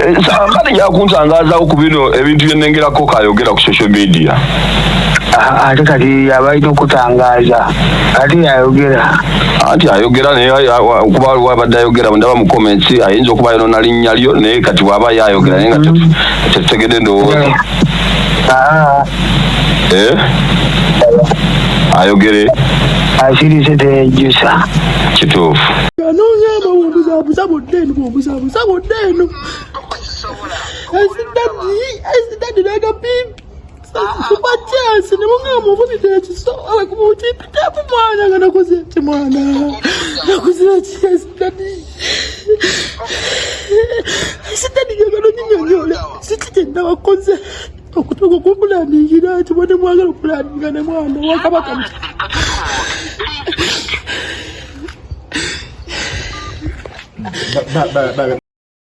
Kale njakuntangazawo ku bino ebintu byenengerako kayogera ku social media. Ate kati abalina okutangaaza ate yayogera. Anti ayogera naye kuba wabadde ayogera ndaba mu comments ayinza okuba ayonona linnya lyo, naye kati bw'aba ye ayogera naye nga tetutegedde ndowooza. Eh? Ayogere. Asirise teyejjusa. Kituufu. Anoonya bwombuzabuza bwonna eno, bwombuzabuza bwonna eno. Asidadi nagapimpi kuba chance ne mungamba muvunidde ekiso mukimpitemu mwana nga nakoze ki mwana nakoze ki asidadi asidadi njagala onyinyonyola siki kye nabakoze okutuuka okumpulaningira nti bwe mwagala okupulaninga ne mwana wa kabaka.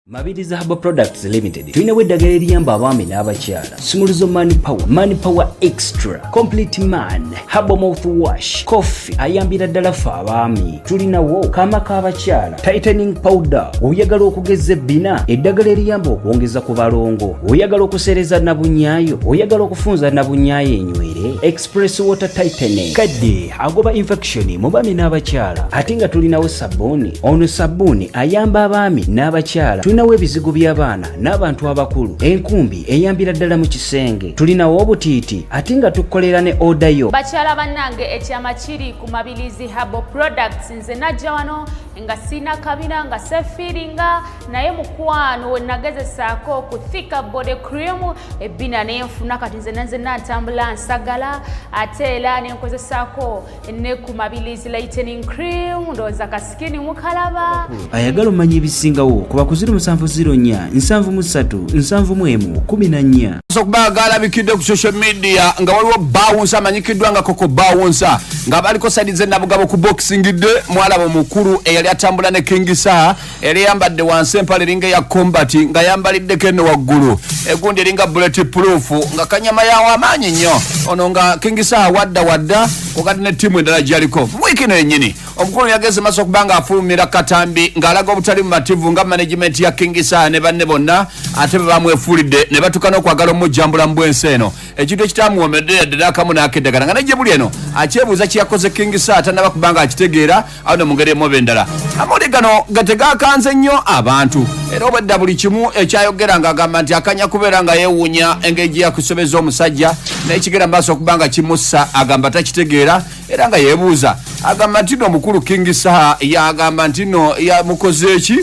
Mabirizi Herbal Products Limited tulinawo eddagala eriyamba abaami n'abakyala, Sumuluzo Man Power, Man Power Extra, Complete Man, Herbal Mouth Wash, Coffee ayambira ddala ffe abaami. Tulinawo kaama k'abakyala, Tightening Powder, oyagala okugeza ebbina, eddagala eriyamba okwongeza ku balongo, oyagala okuseereza nabunyaayo, oyagala okufunza nabunyaayo enywere, Express Water Tightening, kadde agoba infection mu baami n'abakyala. Ate nga tulinawo sabbuuni, ono sabbuuni ayamba abaami n'abakyala. Tulinawo ebizigo by'abaana n'abantu abakulu, enkumbi eyambira ddala mu kisenge. Tulinawo obutiiti ate nga tukolera ne oda yo. Bakyala bannange, ekyama kiri ku Mabilizi Herbal Products. Nze najja wano nga sirina kabina, nga sefiiringa, naye mukwano we nagezesaako ku Thika Body Cream ebbina nenfuna. Kati nze nanze nantambula nsagala, ate era nenkozesaako ne ku Mabilizi Lightening Cream, ndowooza kasikini mukalaba. Ayagala omanya ebisingawo kuba ku 0704 73 71 14. Okuba galabikidde ku social media nga waliwo bouncer amanyikiddwa nga Koko Bouncer nga baliko side ze Nabugabo ku Boxing Day. Mwalaba omukulu eyali atambula ne King Saha, eyali yambadde wansi empale eringa eya combat, nga yambaliddeko eno waggulu egundi eringa bullet proof, nga kanyama yawo amaanyi nnyo ono, nga King Saha wadda wadda kugati ne ttiimu endala gyaliko. Mu wiiki eno yennyini omukulu yageze maaso okuba nga afulumira katambi ng'alaga obutali mumativu nga management ya King Saha ne banne bonna ate be bamwefuulidde ne batuuka n'okwagala omujjambula mu bwensi eno, ekintu ekitamuwomedde yadde n'akamu n'akeddagala, nga nejje buli eno akyebuuza kyeyakoze King Saha tannaba kuba nga akitegeera. Awo ne mu ngeri emu oba endala amawulire gano nga tegakanze nnyo abantu, era obwedda buli kimu ekyayogera ng'agamba nti akanya kubeera nga yeewuunya engeri gye yakusobeza omusajja n'ekigenda mu maaso okuba nga kimussa, agamba takitegeera era nga yeebuuza. Agamba nti no omukulu King Saha yagamba nti no yamukoze eki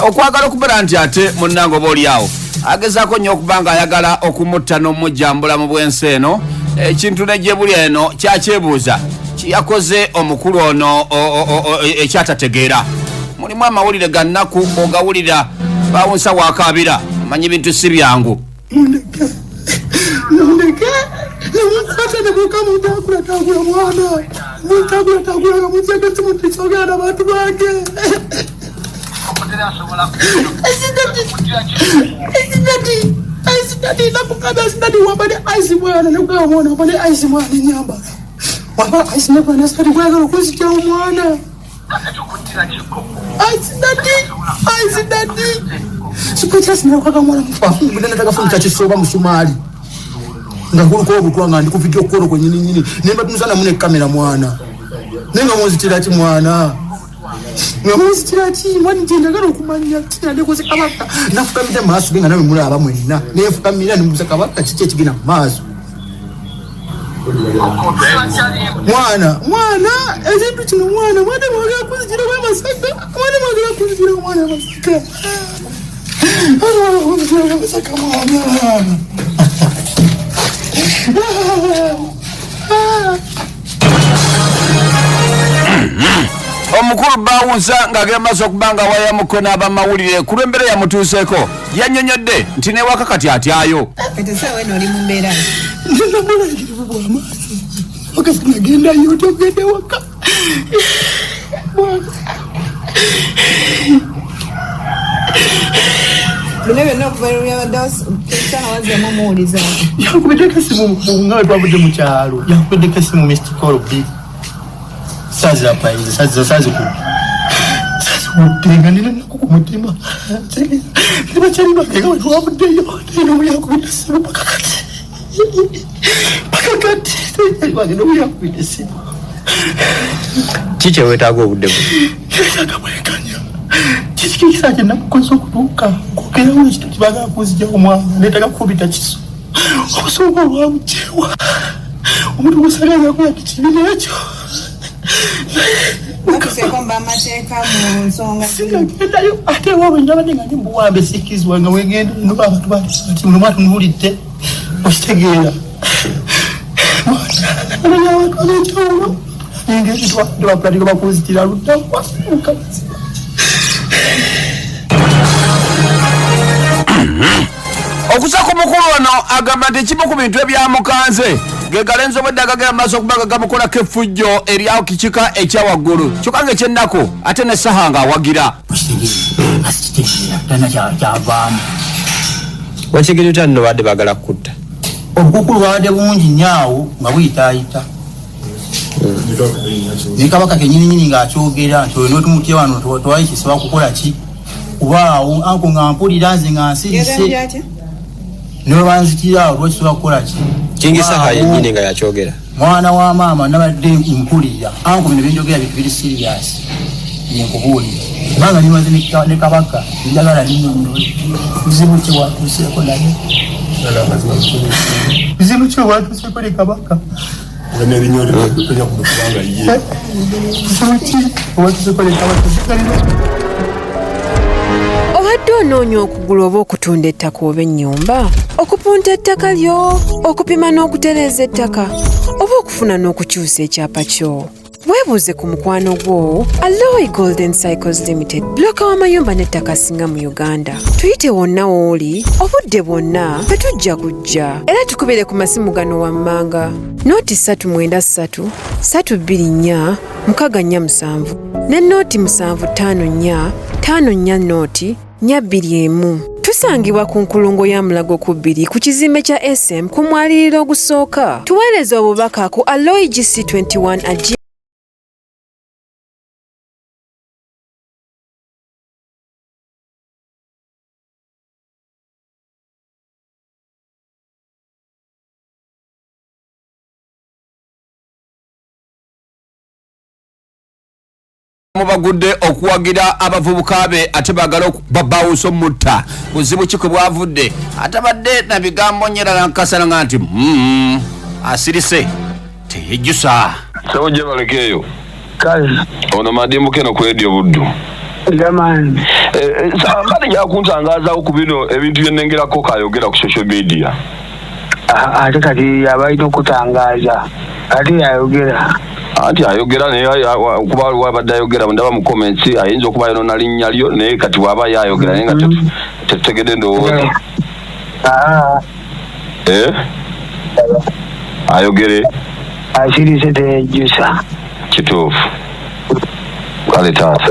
okwagala okubeera nti ate munnange oba oli awo agezaako nnyo okuba nga ayagala okumutta n'omujjambula mu bwensi eno, ekintu ne gye buli eno kyakyebuuza kiyakoze omukulu ono ekyatategeera. Mulimu amawulire ga nnaku ogawulira bouncer wakaabira, amanyi ebintu si byangu. Mundeke, mundeke, nemukwata nemuka muntagulatagula mwana muntagulatagula nga munjega simutisogera nabantu bange. Asidati nakukabya asidati wambale ice mwana nekugamba mwana wambale ice mwana enyambala wambala ice nekwana asidati kwagala okunzigyawo mwana asidati asidati sikwekyasinakwaga mwana mufafunatakafunika kisooba musumaali nga guliko obutwa nga ndi ku video call kwenyini nyini nemba tumusana mune kamera mwana, naye nga munzitira ki mwana, nga munzitira ki mwana? Nje njagala okumanya kinandekoze kabaka. Nafukamidde mu maaso ge nga nawe mulaba mwenna, nenfukamira nemubuza kabaka kiki ekigenda mu maaso mwana mwana ekintu kino mwana mwana mwagala kunzijiramu amasaka mwana mwagala kunzijiramu mwana amasaka mwagala kunzijiramu amasaka mwana. Omukulu bouncer ng'agenda maaso okuba nga wayamuko n'abamawulire ku lw'embeera yamutuuseeko, yannyonnyodde nti newaka kati atyayo. Kati essaawa eno oli mu mbeera ki? Nina bulangirivu bw'amaaso wakati nagendayo togende waka mwana. Bino byonna okuva lwe yabaddewo Saha wazzamu omuwuliza? Yankubiddeko esimu nga bwe twavudde mu kyalo, yankubiddeko esimu missed call bbiri, saazi apayize saazi saazikubye. Nfudde nga nina ennaku ku mutima. Ne bakyali bange nga bwe twavuddeyo, naye n'omu yankubidde essimu paka kati. Paka kati bakyali bange n'omu yankubidde essimu. Ki kye weetaaga obudde buno? Neetaaga bwenkanya. Kiki kikisa kye nakukoze okutuuka kwogerawo ekintu kibagala kunzigyawo omwana? Neetaaga kukubita kiso. Obusungu olwamukyewa. Omuntu gw'osagala yakola kibi n'ekyo. Batuseeko mu b'amateeka mu nsonga zino. Singagendayo ate ewaabwe nabadde nga ndi mubuwambe, sikkirizibwa nga wegenda eno abantu bati muno mwatunuulidde, okitegeera, abantu ab'enjawulo engeri twapulatiko bakunzitira ludda. Okusa ku mukulu ono agamba nti ekimu ku bintu ebyamukanze ge galenzi obwedda agagenda mu maaso okuba nga gamukolako effujjo erya kikika ekya waggulu, kyokka nga ekyennaku ate ne Saha ng'awagira. Okitegeera, asikitegeera talina kyavaamu. Wakitegedde otya nno badde baagala kukutta? Obukukulu bwabadde bungi nnyo awo nga buyitaayita ne kabaka kenyininyini ng'akyogera nti oyo n'otumutya wano tewali kisobola kukola ki kubaawo anko nga mpulira nze nga nsirise. Yagambye atya? Ne bwe banzitira awo lwakisobola kukola ki? King Saha Kubaawo. yennyini nga yakyogera. Mwana wa maama, nabadde mpulira anko bino byenjogera bintu biri serious, byenkubuulira, kubanga nimaze ne kabaka njagala ninyonyole buzibu ki watuuseeko naye, buzibu ki obwatuuseeko ne kabaka, buzibu ki obwatuuseeko ne kabaka. Obadde onoonya okugula oba okutunda ettaka oba ennyumba, okupunta ettaka lyo, okupima n'okutereeza ettaka, oba okufuna n'okukyusa ekyapa kyo? Weebuuze ku mukwano gwo Aloy Golden Cycles Limited, bulooka w'amayumba n'ettaka asinga mu Uganda. Tuyite wonna w'oli obudde bwonna, fe tujja kujja, era tukubire ku masimu gano wammanga: 0 393 324 647 ne 0 754 54 0 421. Tusangibwa ku nkulungo ya Mulago ku 2 ku kizimbe kya SM ku mwaliriro ogusooka. Tuweereza obubaka ku aloy gc21 at Mubagudde okuwagira abavubuka be ate baagala babawusa omutta. Buzibu ki kwe bwavudde? Atabadde na bigambo nyerala nkasala nga nti asirise teyejjusa. Sebo, gye balekeeyo. Kale. Ono madimbuka eno ku Radio Buddu. Jamani. Mbadde njakuntangaazawo ku bino ebintu byenengerako kayogera ku social media. Ate kati abalina okutangaaza ate yayogera. Anti ayogera naye kuba wabadde ayogera ndaba mu comments ayinza okuba ayonona linnya lyo, naye kati bw'aba yayogera naye nga tetutegedde ndowooza. Ah, Eh? Ayogere. Asirise teyejjusa. Kituufu. Kale taata.